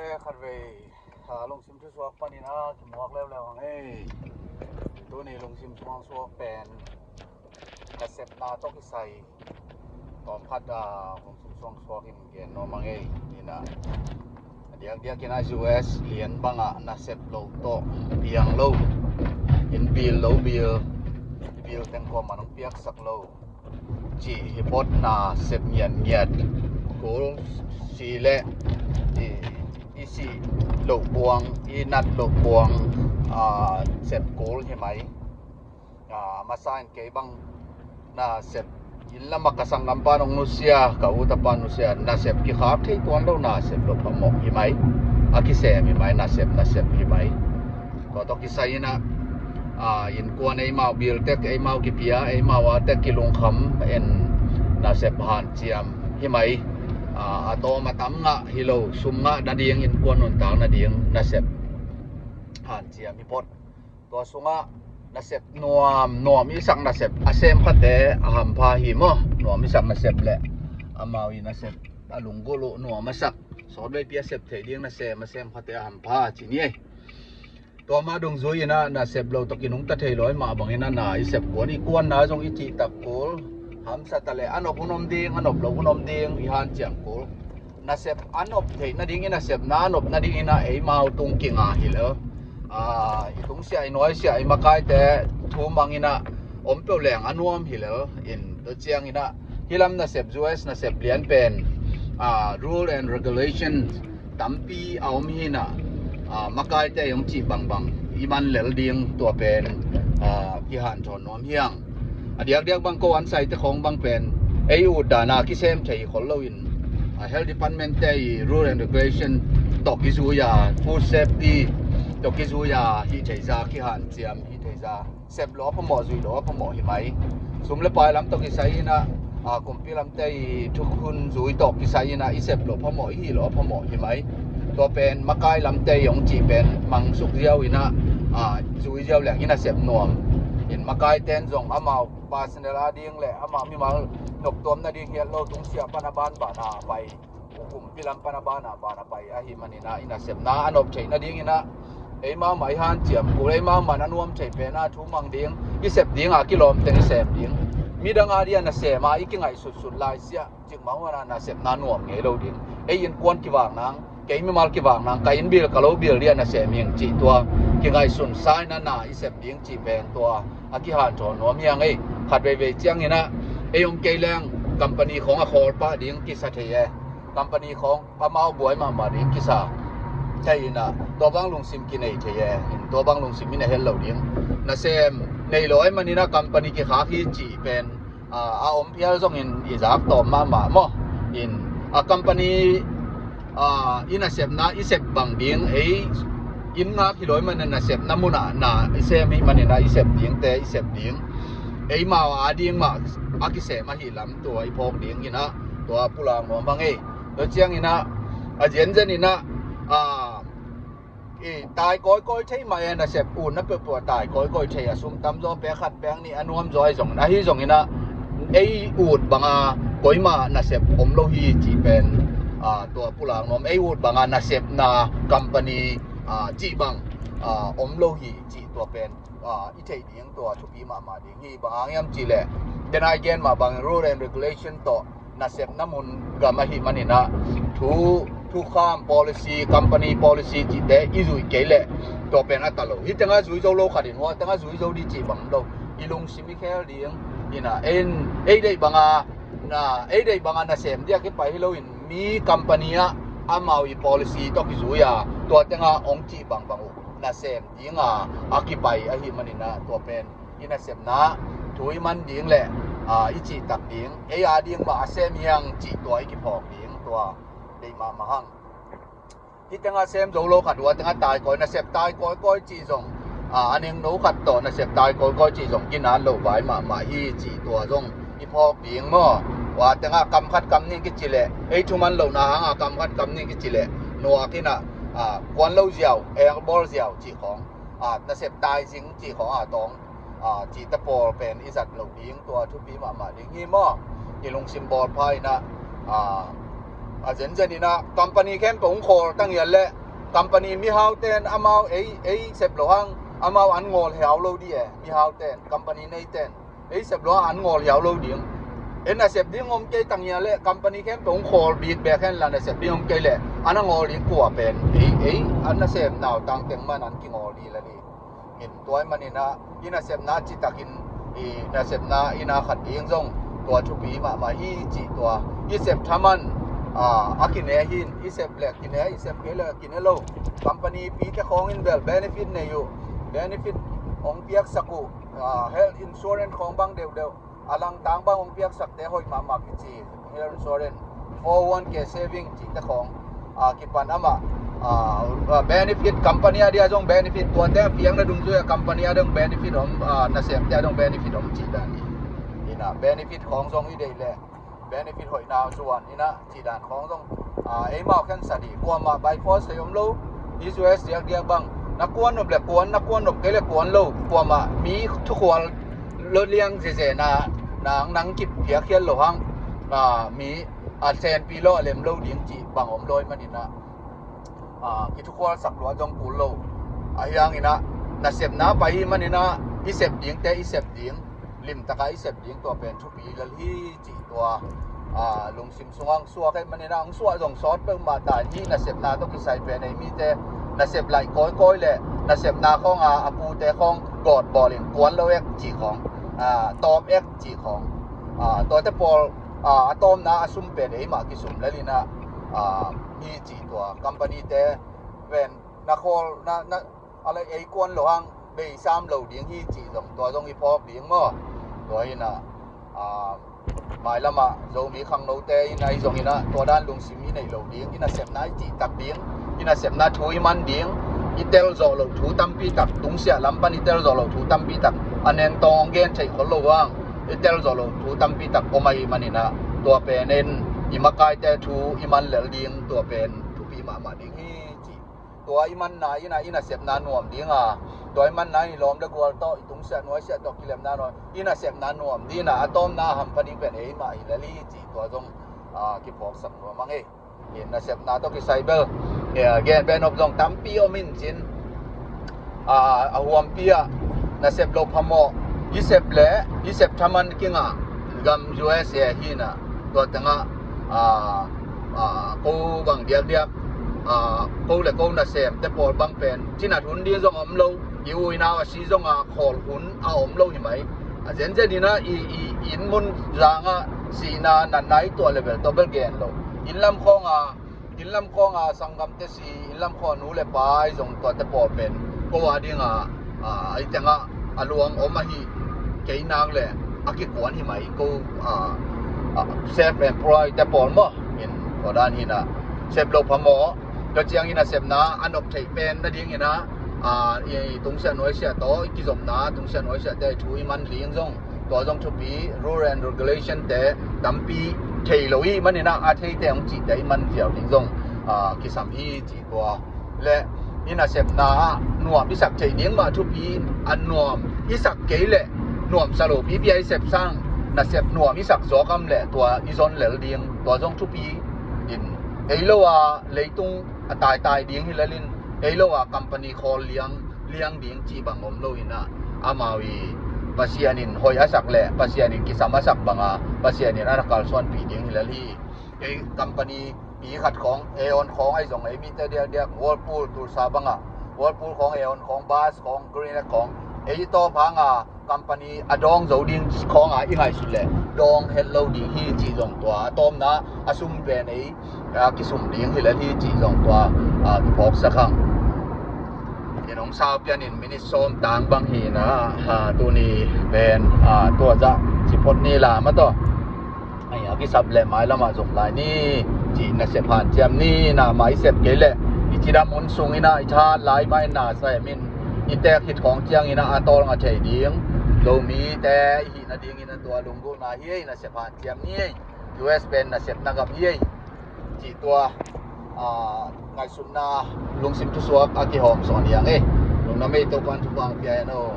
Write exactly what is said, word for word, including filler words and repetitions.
Khatvei a lungsim thusuak panin a kimuak leuleu hang ei. Tuni lungsim suangsuak pen nasepna tawh kisai tawmkhat a lungsim suangsuak in gen nuam hang ei. Ina a diakdiak ina U S lian bangah nasep lo tawh piang lo, in bil lo bil, i bil teng kuamah nong piaksak lo cih hi phot. Nasep ngiatngiat kul si le i, i sih loh buang, i nat loh buang a sep kul hi mai. A masa in kei bang nasep inn lamah ka sanggampa nong nusia, ka u tapa nusia, nasep kikhak thei tuan lo, nasep lo phamawh hi mai. A kisem hi mai, nasep nasep hi mai. Tua tawh kisai inah a innkuan eimau biltek eimau kipia eimau a tek kilungkham en nasep hanciam hi mai. A tawm a tam ngah hi lo, sum ngah nading, innkuan nuntak nading nasep hanciam hi phot. Tua sungah nasep nuam nuam i sak nasep a sem khate a hampha hi maw. Nuam i sak nasep le amau i nasep a lunggulh uh nuam a sak, sawtveipi a sep thei ding nasem a sem khate a hampha ci ni ei. Tua mah dungzui inah nasep lo tawh kinungta thei lo i mah bangin a na i sep kuan, i kuanna zong i cihtak kul hamsa ta le a nop hun om ding, a nop lo hun om ding, i hanciam kul. Nasep a nop theih nading, i nasepna a nop nading inah eimau tung kinga hi lel. A i tungsiah i nuaisiah i makaite thu mang inah om peuh leng a nuam hi lel. In tua ciang inah hih lam nasep, U S nasep lian pen a rule and regulation tampi a om hi inah a makaite i hong cih bangbang i man lel ding, tua pen a kihanthawn nuam hi hang. A diakdiak bang ko an saite khawng bang pen ei ut dana kisem thei khol loin a health department te i rule and regulation tawh kizui a, food safety tawh kizui a hih theihza, kihanciam hih theihza, sep lo a phamawh, zui lo a phamawh hi mai. Sum le pai lam tawh kisai inah a kumpi lamte i thukhun zui tawh kisai inah i sep lo phamawh, i hih lo a phamawh hi mai. Tua pen makai lamte i hong cih pen mangsuk ziau inah a zui ziau leng i nasep nuam. In makaiten zong amau personal a ding le amau mimal noptuam nading hiat lo tungsiah pan a banbana a pai, kumpi lam pan a bana bana pai ahi maninah i nasepna a nop theih nading inah eimau mah i hanciam kul, eimau mah a nuam thei pena thu mang ding, i sep dinga kilawm teng i sem ding. Midang a dia nasem a i kingaihsutsut laisiah cikmah huanah nasepna nuam ngei lo ding. Ei innkuan kivak nang, kei mimal kivak nang, ka innbil ka lo bil dia nasem ing cih tua kingaihsun sa inah na i sep ding cih pen tua a kihanthawn nuam hi hang ei. Khat veivei ciang inah ei om kei leng company khawng a khawl pah ding kisa thei e. Company khawng amau buai mahmah ding kisa thei inah tua bang lungsim kinei thei e. In tua bang lungsim i na hel lo ding. Nasem nei lo ahih maninah company kikhak hi cih pen a, a om phial zongin i zak tawm mahmah maw. In a company a i nasepna i sep bang ding, ei inn ngak hi lo ahih manin nasepna munah na i sem hi maninah i sep dingte i sep ding. Eimau a ding mah a kisem ahi lam tua i phawk ding inah tua pulak nuam hang ei. Tua ciang inah a zenzen inah a i tai kawikawi thei mah e, nasep utna peuhpeuh a tai kawikawi thei, a sum tamzaw pek khat pek nih a nuamzaw ahi zongin, ahi zongin ah ei ut banga koimah nasep om lo hi cih pen a, tua pulak nuam, ei ut banga nasepna company a, cih bang a, om lo hi cih tua pen a, i theih ding tua thupi mahmah ding hi. Bang hang hiam cihleh, denai gen mah bang rule and regulation tawh nasepna mun gam ahih maninah thu, thukham policy, company policy cihte i zuih kei leh tua pen a ta lo. Hih tengah zui zo lo khat in hua tengah zui zo dih cih bang lo. I lungsim i khel ding inah ei, ei deih banga na, ei deih banga nasem dih a kipai hi loin mi company ah amau i policy tawh kizui a tua tengah hong cih bangbang uh nasem dinga a kipai ahih maninah tua pen i nasepna thu i man ding le a, i cihtak ding, ei a ding mah a sem hiang cih tua i kiphawk ding tua deih mahmah hang. Hih tengah sem zo lo khat hua tengah tai kawi, nasep tai kawikawi cih zong a, a nengno khat tawh nasep tai kawikawi cih zong ginat lo vai mahmah hi cih tua zong i phawk ding maw. Hua tengah kam khat kam nih kici leh ei thuman lohna hanga kam khat kam nih kici leh nuak inah a, kuan lo ziau, engbawl ziau cih khawng a, nasep tai zing cih khawng a tawng a, cihte pawl pen i zat loh ding tua thupi mahmah ding hi maw. I lungsim bawlpha inah a, A zenzen inah company khempeuh hong khawl ta ngiat leh company mihau ten amau ei, ei sep loh hang amau an ngawl hiau lo dih e. Mihau ten, company nei ten ei sep loh hang an ngawl hiau lo ding. Ei nasep ding om kei ta ngiat leh company khempeuh hong khawl bik bek hen la nasep ding om kei leh an a ngawl ding kua pen ei, ei an nasem nau tangteng man an kingawl dih la dih. In tua ahih maninah i nasepna citakin i nasepna ina khat ding zong tua thupi mahmah hi cih tua. I sep thaman a kine hin, i sep le kine, i sep kei le kine lo. Company pite khawng in bel benefit nei uh, benefit hong piaksak uh, health insurance khawng bang deuhdeuh a langtang bang hong piaksakte hoih mahmah kici. Health insurance, four oh one K saving cihte khawng a kipan amah a benefit, company a dia zong benefit, tuate a piakna dungzui a company a dong benefit om, a nasemte a dong benefit om cih dan hi. Inah benefit khawng zong i deih leh benefit hoihna zuan inah cih dan khawng zong a eimau khen sa dih. Kuamah by force thei om lo. I U S diakdiak bang na kuan nop le kuan, na kuan nop kei le kuan lo. Kuamah mi thukhual lo liang zeze na nang, nang kiphiakhial lo hang a mi a senpi lo a lem lo ding cih bang om lo ahih maninah a kithukhualsak lua zong kul lo. Ahi hanginah nasepna pai ahih maninah i sep dingte i sep ding, limtaka i sep ding tua pen thupi lel hi cih tua a lungsim sungah hong suak ahih maninah hong suah zong sawt peuhmah ta in hih nasepna tawh kisai pen ei mite nasep laih kawikawi le nasepna khawnga a pute khawng gawt bawlin kuan lo ek cih khawng, a tawm ek cih khawng, a tuate pawl a tawmna a sum pen ei mah kisum lel inah hi cih tua. Company te pen na khawl na, na a la ei kuan lo hang bei sam lo ding hi cih zong tua zong i phawk ding maw? Tua inah a mailamah Zomi khangnote in ahi zong inah tua dan lungsim i neih lo ding. I nasepna i cihtak ding, i nasepna thu i man ding. I telzawh loh thu tampi tak, tungsiah lam pan i telzawh loh thu tampi tak a nengtawng hong gen theih khol lo vang i telzawh loh thu tampi tak om ahih maninah tua pen in i makaite thu i man lel ding, tua pen thupi mahmah ding hi cih. Tua i manna inah i nasepna nuam dinga, tua i manna in i lawm le gual tawh, i tungsiah nuaisiah tawh kilemna nuam, i nasepna nuam dinah a tawmna a hampha ding pen ei mah hi lel hi cih tua zong a kiphawksak nuam ang ei. I nasepna tawh kisai bel gen benop zong tampi om in cin, a huampi ah nasep loh phamawh i sep le i sep thaman kingah gam U S A hinah tua tengah a, a, ko bang diakdiak, a, ko le ko nasemte pawl bang pen cinat hun ding zong a om lo, i u i nau a si zong a khawl hun a om lo hi mai. A zenzen inah i, i, i inn mun zangah sihna natna i tuah le bel tawh bel gen lo. Inn lam khawnga, inn lam khawnga sanggamte si, inn lam khawng nu le pa i zong tuate pawl pen ko a dinga a, i tengah a luang om ahi kei nak le a kikuan hi mai ko, a, a, self employed te pawl maw? In tua dan hinah sep loh phamawh, tua ciangin a sepna a nop theih pen nadinginah a, i tungsiah nuaisiah tawh i kizopna tungsiah nuaisiahte thu i man ding zong tua zong thupi. Rule and regulation te tampi thei lo i maninah a theite hong cihte i man ziau ding zong a, kisam hi ci tua. Le i nasepna ah nuam i sak theih ding mah thupi in, a nuam i sak kei leh nuamsa lo pipi a i sep sang nasep nuam i sak zawk am leh tua i zon lel ding, tua zong thupi in. Ei lo a leitung a taitai ding hi lel in, ei lo a company khawl liang, liang ding cih bang om lo inah amau i Pasian in hoih a sak leh Pasian in kisam a sak banga Pasian in a na kalsuanpih ding hi lel hi. Ei company pi khat khawng, Aeon khawng ahi zong ei mite diakdiak, Whirlpool Tulsa bangah Whirlpool khawng, Aeon khawng, Buzz khawng, Greenlight khawng, ei tawp hanga company a dawng zo ding khawnga i ngaihsut leh dawng het lo ding hi cih zong tua a tawmna a sum pen ei a kisum ding hi lel hi cih zong tua a kiphawksak hang. In hong sau pianin minute sawm tang bang hi na, a, tuni pen a, tua zah ciphot ni la mah tawh. Ai, a kisap le mai lamah zom lai ni cih nasep hanciam ni. Na mah i sep kei leh i cidam hun sung inah i thahat lai mah in na sa em in, i teek khit khawng ciang inah a tawlnga thei ding Zomite i hihna ding inah tua lunggulhna hi ei. Nasep hanciam ni ei. U S pen nasepna gam hi ei cih tua a, ngaihsutna lungsim thusuak a kihawm sawn hi ang ei. Lungdam ei, Topa'n thupha pia hen aw.